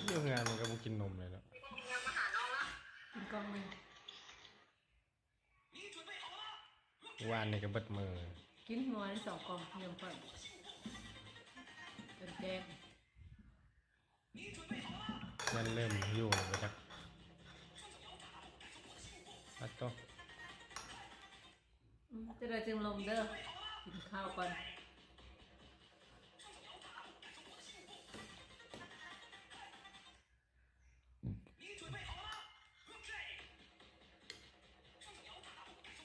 ຢູ່ເຮືອນມັນກໍບໍ່ກິນນົມເລີຍເນາະ. ກິນກ່ອງໜຶ່ງ. ວານນີ້ກໍເບິດມື້. ກິນມື້ວານນີ້ສອງກ່ອງ ຍາມເຊົ້າ ເປັນແກງ. ມັນເລີ່ມຫິວແລ້ວບໍ່ຈັກ. ປັດໂຕ. ອືມ ຈະໄດ້ຈຶ່ງລົງເດີ. ກິນຂ້າວກ່ອນ.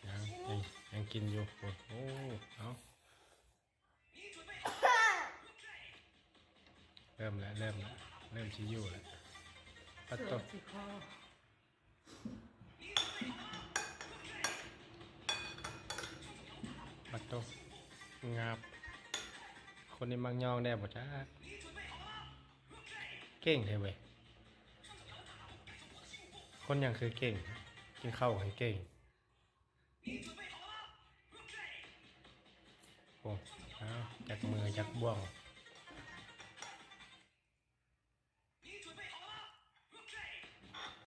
ຍັງ ຍັງ ຍັງກິນຢູ່. ໂອ້ ເອົາ. ເລີ່ມແລ້ວ ເລີ່ມແລ້ວ ເລີ່ມຊິຢູ່ແລ້ວ. ປັດໂຕ. ປັດໂຕ ງາບ. ຄົນນີ້ມັກຍ້ອງແດ່ບໍ່ຈັກ. ເກັ່ງແທ້ເວີຍ. ຄົນຫຍັງຄືເກັ່ງ? ກິນເຂົ້າໃຫ້ເກັ່ງ. ໂອ້ ເອົາ ຈັກມືຈັກບ່ວງ.